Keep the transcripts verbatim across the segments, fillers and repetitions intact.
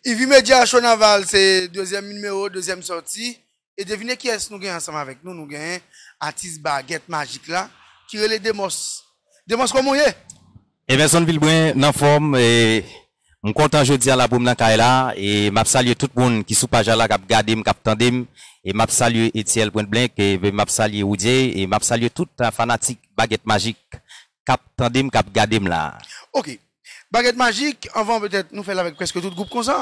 Ivy Media Show Naval, se dezyèm nimewo, dezyèm sòti. E devine kiyès nou gen ansanm avèk nou. Nou gen atis Bagèt Majik la, ki rele Demos. Demos, kòman w ye? Emerson Vilbren, nan fòm, e, m kontan jodi a la pou m nan kay la, e m ap salye tout moun ki sou paj la, k ap gade m, k ap tande m, e m ap salye Etiel Point Blank, e m ap salye Woudye, e m ap salye tout, a, fanatik Bagèt Majik k ap tande m, k ap gade m la. Ok. Bagèt Majik, anvan petèt nou fè l avèk prèske tout gwoup konsa,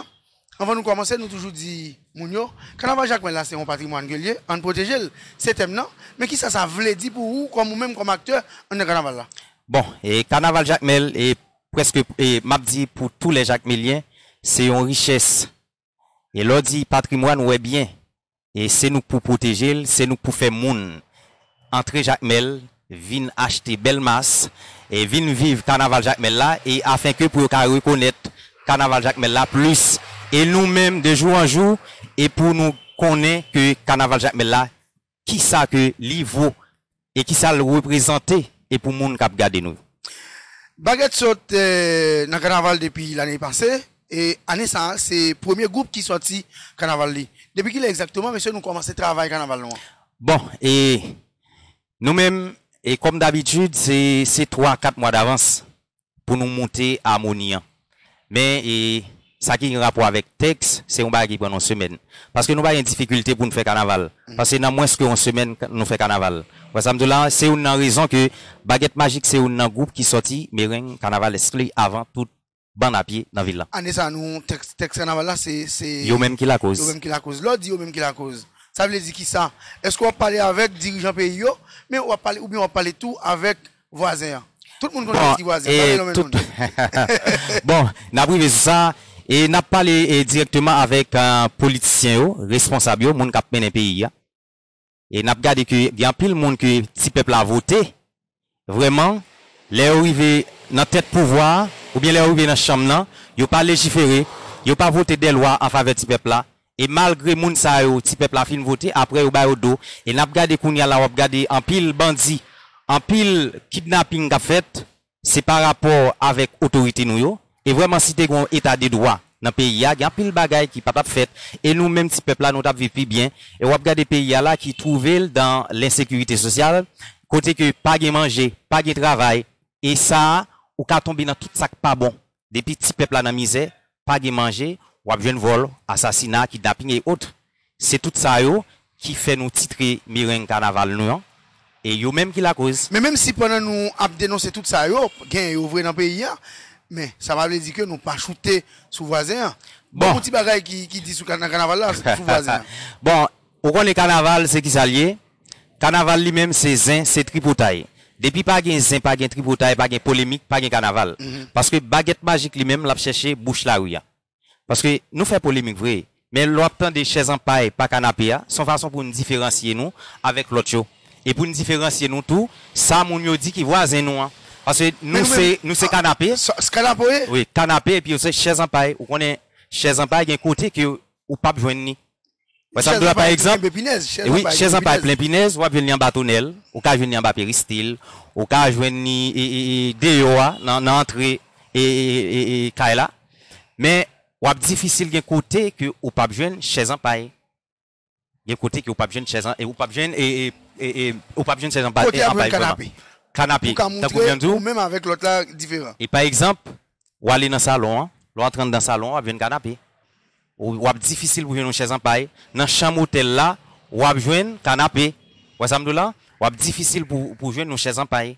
anvan nou kòmanse, nou toujou di moun yo, kanaval Jakmèl la se yon patrimwàn ke l ye, ann pwoteje l, se tèm nan. Men kisa sa vle di pou ou, kòm ou menm, kòm aktè anndan kanaval la? Bon, e kanaval Jakmèl, e prèske, e m ap di pou tou lè Jakmelyen, se yon richès. E lè w di patrimwàn, ou wè byen, e se nou k pou pwoteje l, se nou k pou fè moun antre Jakmèl, vin achte bèl mas, e vin viv kanaval Jakmèl la, e afenke pou yo ka rekonèt kanaval Jakmèl la plis, e nou menm, de jou an jou, e pou nou konnen ke kanaval Jakmèl la, kisa ke li vo, e kisa l reprezante, e pou moun k ap gade nou. Bagèt sot, eh, nan kanaval depi lane pase, e ane sa a, se premye gwoup ki sòti kanaval li. Depi kilè egzakteman, mesye, nou kòmanse travay kanaval nou an? Bon, e nou menm, e kòm dabitid, se, se twa, kat mwa davans pou nou moute amoni an. Men, e, sa ki gen rapò avèk tèks, se yon bagay ki pran nou semèn. Paske nou pa gen difikilte pou nou fè kanaval. Paske nan mwens ke yon semèn, nou fè kanaval. Ou wè sa m di w la, se youn nan rezon ke Bagèt Majik se youn nan gwoup ki sòti mereng kanavalès li avan tout bann a pye nan vil la. Ane sa, nou, tèks, tèks kanaval la, se, se yo menm ki lakoz. Yo menm ki lakoz. Lè w di yo menm ki lakoz, sa vle di kisa? Èske w ap pale avèk dirijan peyi yo, men w ap pale, oubyen w ap pale tou avèk vwazen an? Tout moun konn ki vwazen an, pa gen non men moun. Bon, n ap rive sou sa, e n ap pale, e, dirèkteman avèk, e, politisyen yo, responsab yo, moun k ap mennen peyi a. E n ap gade ke gen anpil moun ke ti pèp la vote, vrèman, lè yo rive nan tèt pouvwa a, oubyen lè yo rive nan chanm nan, yo pa lejifere, yo pa vote dè lwa an favè ti pèp la, e malgre moun sa yo, ti pèp la fin vote, apre yo ba yo do, e n ap gade kounye a la, w ap gade anpil bandi, anpil kidnaping k ap fèt, se pa rapò avèk otorite nou yo. E vrèman, si te gen yon eta de dwa nan peyi a, gen anpil bagay ki pa t ap fèt. E nou menm ti pèp la, nou t ap viv pi byen. E w ap gade peyi a la ki twouve l dan lensekirite sosyal, kote ke pa gen manje, pa gen travay. E sa a, ou ka tonbe nan tout sa k pa bon. Depi ti pèp la nan mizè, pa gen manje, w ap jwenn vòl, asasina, kidnaping e ot. Se tout sa yo ki fè nou titre mereng kanaval nou an. E yo menm ki lakoz. Men menm si pandan nou ap denonse tout sa yo, gen yo vre nan peyi a, men sa pa vle di ke nou pa choute sou vwazen an. Bon, yon ti bagay ki, ki di sou ka-, nan kanaval la, sou vwazen an. Bon, ou konnen kanaval, se kisa l ye? Kanaval li menm, se zen, se tripotay. Depi pa gen zen, pa gen tripotay, pa gen polemik, pa gen kanaval. Paske Bagèt Majik li menm, l ap chèche bouch lari a. Paske nou fè polemik vre, men lè w ap tande chèz an pay pa kanape a, se yon fason pou n diferansye nou avèk lòt yo. E pou n diferansye nou tou, sa moun yo di ki vwazen nou an. Paske nou se, nou se kanape. Kanape w ye? Wi, kanape, epi yo se chèz an pay. Ou konnen chèz an pay gen kote ke ou p ap jwenn li. Wè sa m di w la, pa egzanp, wi, chèz an pay plen pinèz, w ap jwenn li anba tonèl, ou ka jwenn li anba peristil, ou ka jwenn li, e, e, e, deyò a, nan, nan antre, e, e, e, e, kay la. Men, w ap difisil gen kote ke ou p ap jwenn chèz an pay. Gen kote ke ou p ap jwenn chèz an, e ou p ap jwenn, e, e, e, e, ou p ap jwenn chèz an pay, e, an pay vrèman. Kanape. Pou ka montre ou menm avèk lòt la diferan. E pa egzanp, w ale nan salon an, lè w antre anndan salon an, w ap jwenn kanape. Ou, w ap difisil pou jwenn yon chèz an pay. Nan chanm otèl la, w ap jwenn kanape. W wè sa m di w la? W ap difisil pou, pou jwenn yon chèz an pay.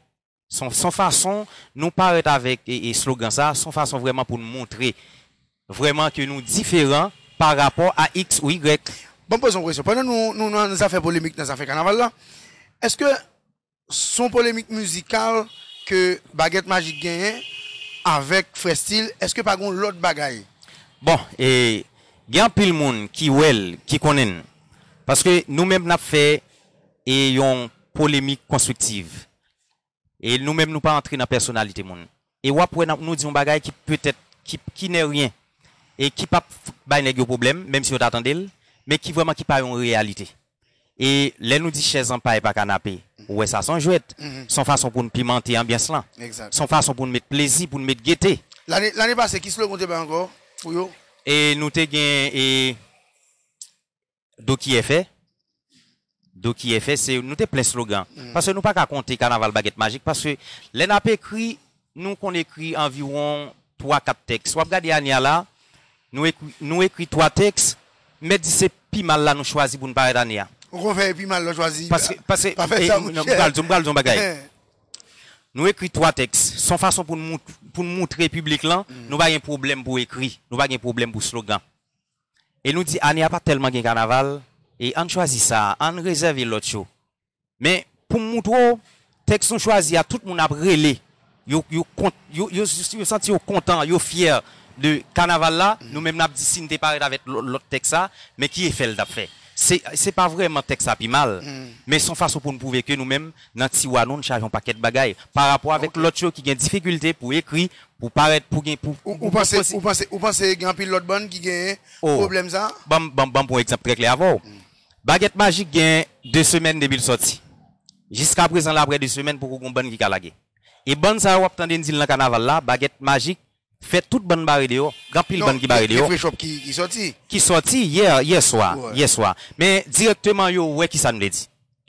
Se yon, se yon fason nou parèt avèk, e, e slogan sa, se yon fason vrèman pou n montre vrèman ke nou diferan pa rapò a X ou Y. Ban m poze yon kesyon. Pandan nou, nou nan zafè polemik, nan zafè kanaval la, èske s on polemik mizikal ke Bagèt Majik genyen avèk Frè Stil, èske pa gen yon lòt bagay? Bon, e, gen anpil moun ki wè l, ki konnen n. Paske nou menm n ap fè, e, yon polemik konstriktiv. E nou menm nou pa antre nan pèsonalite moun. E w ap wè n ap, nou di yon bagay ki petèt, ki, ki nè ryen, e ki p ap bay nèg yo pwoblèm, menm si yo ta tande l, men ki vrèman ki pa yon reyalite. E lè nou di chèz an pay pa kanape, ou wè sa se yon jwèt. Se yon fason pou n pimante anbyans lan. Se yon fason pou n met plezi, pou n met gete. Lane, lane pase, ki slogan w te bay ankò pou yo? E nou te gen e, Do ki fè. Do ki fè, se, nou te plen slogan. Paske nou pa ka konte kanaval Bagèt Majik, paske lè n ap ekri, nou konn ekri anviwon twa kat tèks. W ap gade ane a la, nou ekri, nou ekri twa tèks, m mèt di se pi mal la nou chwazi pou n parèt ane a. Ou konn fè pi mal lè w chwazi. Paske, paske, pa fè e, sa, m, monchè. M pral di w, m pral di w yon bagay. Nou ekri twa tèks. Se yon fason pou n mout-, pou n moutre piblik lan, nou pa gen pwoblèm pou ekri, nou pa gen pwoblèm pou slogan. E nou di, ane a pa tèlman gen kanaval, e ann chwazi sa, ann rezève lòt yo. Men, pou m moutre w, tèks nou chwazi a, tout moun ap rele. Yo, yo kont-, yo, yo, yo, yo santi yo kontan, yo fyè de kanaval la. Nou menm n ap di si n te parèt avèk lò-, lòt tèks sa, men ki efè l t ap fè? Se, se pa vrèman tèks sa pi mal, men se yon fason pou n pwouve ke nou menm, nan tiwa nou, n chaje yon pakèt bagay. Pa rapò avèk lòt yo ki gen difikilte pou ekri, pou parèt, pou gen, pou, ou, ou panse, ou panse, ou panse gen anpil lòt bann ki gen pwoblèm sa? Ban m, ban m, ban m pran yon egzanp trè klè avè w. Bagèt Majik gen de semèn depi l sòti. Jiska prezan la, apre de semèn, poko gen yon bann ki ka lage. E bann sa yo w ap tande n di l nan kanaval la, Bagèt Majik fè tout bann bare deyò. Gen anpil bann ki bare deyò. Gen Fresh Up ki, ki sòti. Ki sòti yè, yè swa, yè swa. Men dirèkteman yo wè kisa n vle di.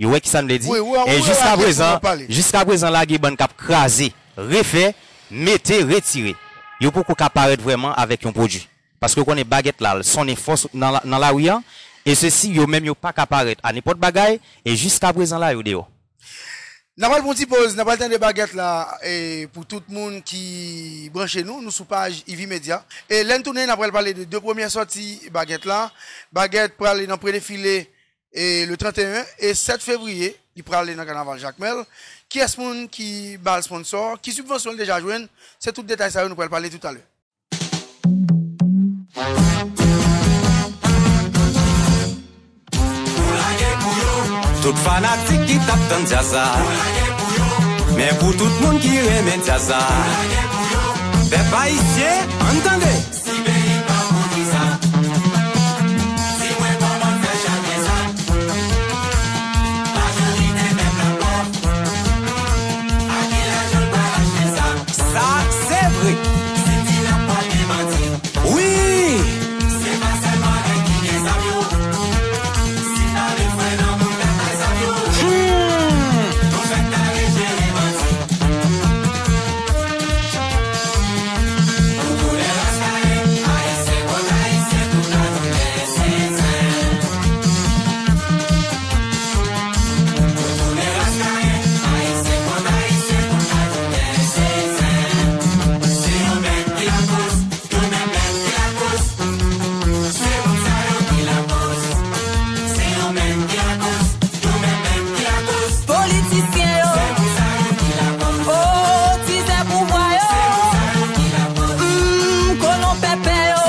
Yo wè kisa n vle di. E jiska prezan, jiska prezan lage bann k ap kraze, refè, mete, retire. Yo poko ka parèt vrèman avèk yon pwodui. Paske w konnen Bagèt la, l sonnen fò sou, nan, la- nan lari a. E sesi, yo menm yo pa ka parèt a nenpòt bagay. E jiska prezan la, yo deyò. N a pral pran yon ti poz, n a pral tande Bagèt la, e pou tout moun ki branche nou, nou sou paj Ivy Media. E lè n tounen, n a pral pale de de premyè sòti Bagèt la. Bagèt prale nan premye defile e le trannteyen e sèt fevriye, li prale nan kanaval Jakmèl. Kiyès moun ki ba l sponsò? Ki sibvansyon l deja jwenn? Se tout detay sa yo nou pral pale toutalè. Tout fanatik ki t ap tann djaz la. Men pou tout moun ki renmen djaz la. Pèp ayisyen, ann tande. Si peyi pa pou kisa? Di mwen kòman fè chak lè sa? Majorite pèp la pòv. A ki lajan l pral achte sa? Sa se vre. Si ti n ap pale manti. Wi! Se pa sèlman nèg ki gen zam yo. Si n ale fre nan moun k ap bay zam yo. Hmm. Nou fèk kare jere manti. Politisyen yo. O, tizè pouvwa yo. Mm, kolon pèpè yo.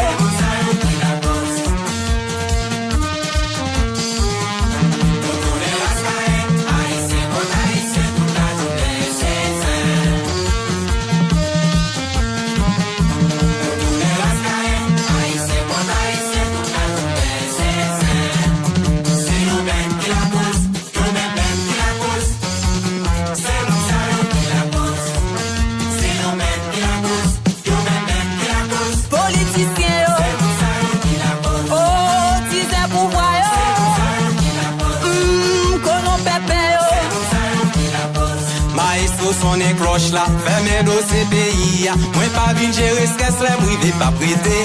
Politisyen yo. O, tizè pouvwa yo. Mm, kolon pèpè yo. Maestro sonnen klòch la, fèmen dosye peyi a. Mwen pa vin jere skès lè m rive p ap rete.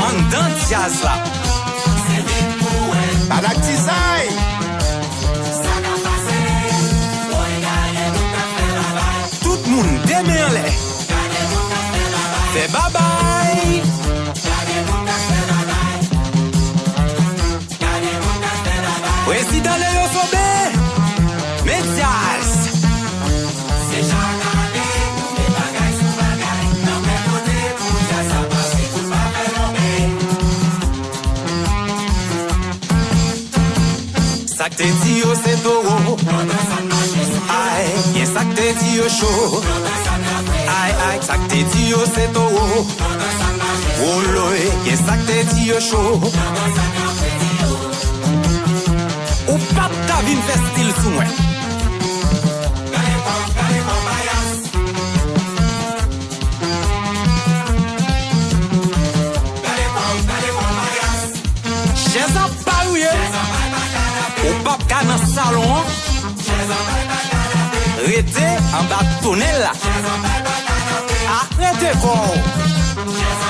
Anndan djaz la. Panaktizay. Tout moun, de men anlè. Fè babay. Prezidan Leo Sobe, men djaz. Se chak ane, nou met bagay sou bagay. Nan fè kote pou djaz sa pase, pou l pa fè lonbe. Sa k te di yo se towo. Ay, gen sa k te di yo cho. Ay, ay, sa k te di yo se towo. Woloy, gen sa k te di yo cho. Ou p ap ka vin fè stil sou mwen. Chèz an pay ou ye. Ou p ap ka nan salon an. Rete anba tonèl la. A, rete kò w.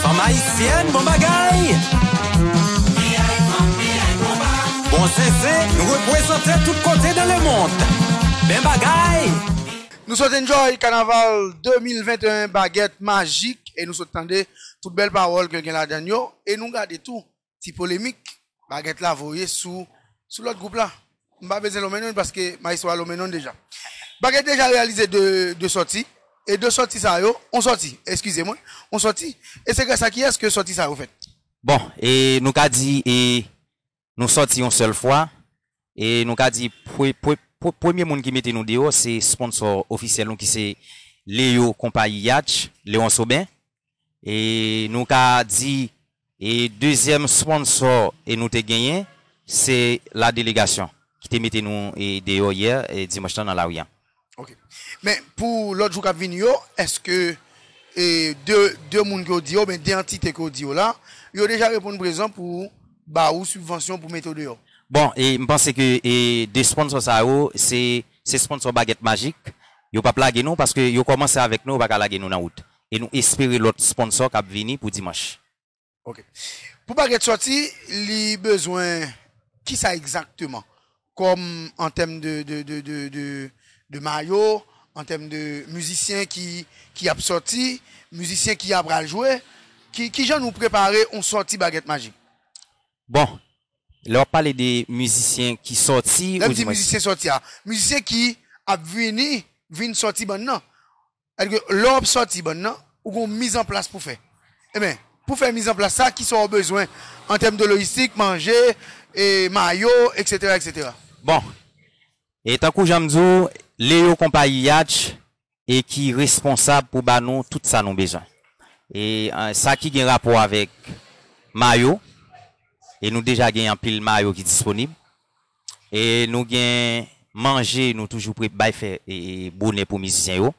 Fanm ayisyèn, bon bagay. Bon zenzen, nou reprezante tout kote dans le monde. Ben bagay. Nou sot enjoy kanaval de mil venteyen Bagèt Majik e nou sot tande tout bèl pawòl ke gen ladann yo e nou gade tou ti polemik Bagèt la voye sou, sou lòt gwoup la. M pa bezwen lonmen non paske maestro a lonmen non deja. Bagèt deja reyalize de, de sòti e de sòti sa yo, on sòti, eskize mwen, on sòti. E se gras a kiyès ke sòti sa yo fèt? Bon, e nou ka di e nou sòti yon sèl fwa. E nou ka di pre- pre- pre- premye moun ki mete nou deyò se sponsò ofisyèl nou ki se Leo Konpayi Yatch, Leon Soben. E nou ka di e dezyèm sponsò e nou te genyen se La Délégation ki te mete nou e deyò yè e dimanch lan nan lari an. Ok. Men pou lòt jou k ap vini yo, èske e de, de moun ke w di yo, oubyen de antite ke w di yo la, yo deja reponn prezan pou ba ou sibvansyon pou mete w deyò? Bon, e m panse ke e de sponsò sa yo, se, se sponsò Bagèt Majik. Yo p ap lage nou paske yo kòmanse avèk nou, yo pa ka lage nou nan wout. E nou espere lòt sponsò k ap vini pou dimanch. Ok. Pou Bagèt sòti, li bezwen kisa egzakteman? Kòm an tèm de, de, de, de, de, de mayo, an tèm de mizisyen ki, ki ap sòti, mizisyen ki ap pral jwe, ki, kijan nou prepare yon sòti Bagèt Majik? Bon, lè w ap pale de mizisyen ki sòti, lè m ou di di mwen mizisyen sòti a, mizisyen ki ap vini, vin sòti bann nan. Sètadi ke lè w ap sòti bann nan, ou gen yon mizanplas pou fè. Ebyen, pou fè mizanplas sa, kisa w bezwen an tèm de lojistik, manje, e mayo, etsetera, etsetera? Bon, e tankou jan m di w, Leo Konpayi Yatch e ki responsab pou ba nou tout sa nou bezwen. E e, sa ki gen rapò avèk mayo, e nou deja gen anpil mayo ki disponib. E nou gen manje, nou toujou pre- bay fè e, e, bonè pou mizisyen yo.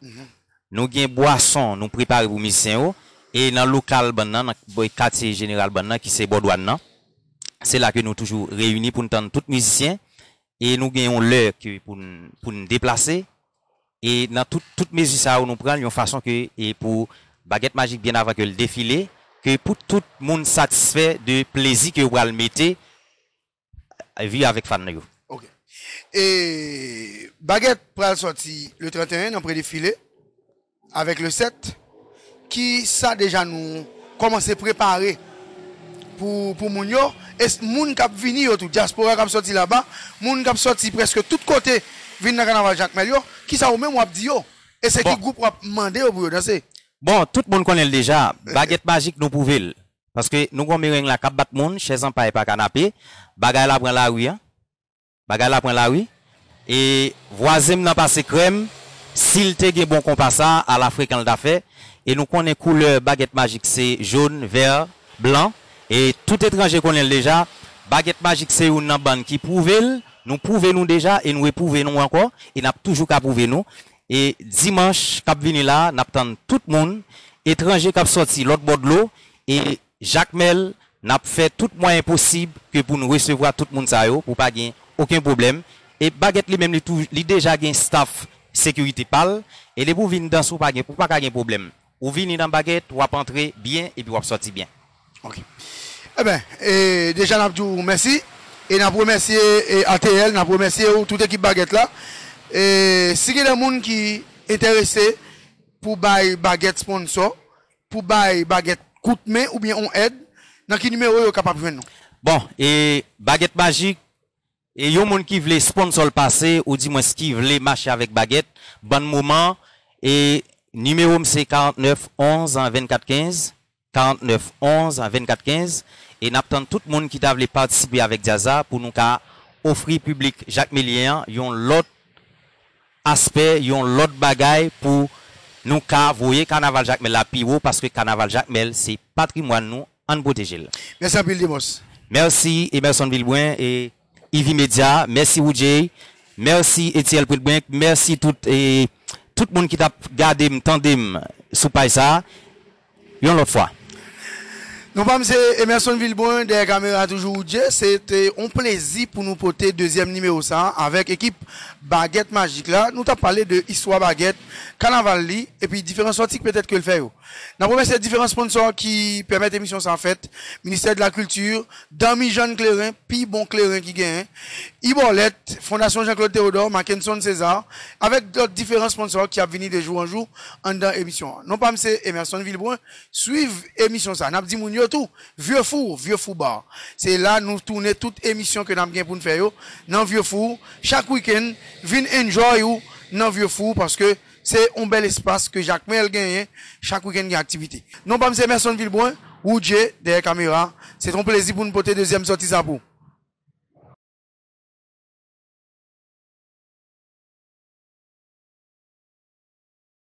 Nou gen bwason, nou prepare pou mizisyen yo. E nan lokal bann nan, nan bò- katye jeneral bann nan, ki se bò dwàn nan, se la ke nou toujou reyini pou n tann tout mizisyen. E nou gen yon lè ke pou n, pou n deplase. E nan tout, tout mezi sa yo nou pran l yon fason ke e pou Bagèt Majik byen avan ke l defile, ke pou tout moun satisfè de plezi ke yo pral mete vi avèk fan yo. Ok. E Bagèt pral sòti le trannteyen nan pre-defile avèk le sèt. Kisa deja nou kòmanse prepare pou, pou moun yo? E s- moun k ap vini yo tou, dyaspora k ap sòti laba, moun k ap sòti prèske tout kote vin nan kanaval Jakmèl yo, kisa ou menm w ap di yo? E se ki Bon. gwoup w ap mande yo pou yo danse? Bon, tout moun konnen l deja. Bagèt Majik nou pwouve l. Paske nou gon mereng la k ap bat moun, chèz an pay pa kanape. Bagay la pran lari a. Bagay la pran lari. E vwazen m nan pase krèm, si l te gen bon konpa sa, ala frekan l ta fè. E nou konnen koulè Bagèt Majik se jòn, vè, blan. E tout etranje konnen l deja. Bagèt Majik se youn nan bann ki pwouve l. Nou pwouve nou deja e nou repwouve nou ankò. E n ap toujou ka pwouve nou. E dimanch k ap vini la, n ap tann tout moun, etranje k ap sòti lòt bò dlo, e Jakmèl, n ap fè tout mwayen posib ke pou n resevwa tout moun sa yo, pou pa gen okenn pwoblèm. E Bagèt li menm, li tou, li deja gen staff sekirite pa l, e depi w vin danse, ou pa gen, ou pa ka gen pwoblèm. Ou vini nan Bagèt, w ap antre byen, epi w ap sòti byen. Ok. Eben, e, deja n ap di w mèsi, e n ap remèsye e, A T L, n ap remèsye ou, tout ekip Bagèt la. E si gen de moun ki enterese pou bay Bagèt sponsò, pou bay Bagèt kout men oubyen on èd, nan ki nimewo yo kapab jwenn nou? Bon, e Bagèt Majik, e yon moun ki vle sponsò l pase, oudimwens ki vle mache avèk Bagèt, ban m moman, e nimewo m se karant nèf onz vennkat kenz, karant nèf onz vennkat kenz, e n ap tann tout moun ki ta vle patisipe avèk djaz la pou nou ka ofri piblik jakmelyen an yon lòt aspè, yon lòt bagay pou nou ka voye kanaval Jakmèl la pi wo, paske kanaval Jakmèl se patrimwàn nou, ann pwoteje l. Mèsi anpil, Demos. Mèsi, Emerson Vilbrun e Ivy Media. Mèsi, Woodjay. Mèsi, Etiel Pritbrink. Mèsi tout, e, tout moun ki t ap gade m, tande m sou paj sa a. yon lòt fwa. Non pa m se Emerson Vilbrun, dèyè kamera toujou Woodjay. Se te yon plezi pou nou pote dezyèm nimewo sa avèk ekip Bagèt Majik la. Nou t ap pale de istwa Bagèt, kanaval li, epi diferan sòti petèt ke l fè yo. N ap remèsye diferan sponsò ki pèmèt emisyon sa fèt, Ministè de la Kilti, Damijan Kleren, pi bon kleren ki genyen, Ibòlèt, Fondasyon Jean Claude Théodore, Mackenson César, avèk lòt diferan sponsò ki ap vini de jou an jou anndan emisyon an. Non pa m se Emerson Vilbrun. Swiv emisyon sa. N ap di moun yo tou, Vieux Four, Vieux Four Bar. Se la nou tounen tout emisyon ke n ap gen pou n fè yo nan Vieux Four. Chak wikenn, vin enjoy ou nan Vieux Four paske se yon bèl espas ke Jakmèl genyen. Chak wikenn gen aktivite. Non pa m se Emerson Vilbrun, Woodjay, dèyè kamera. Se te yon plezi pou n pote dezyèm sòti sa pou ou.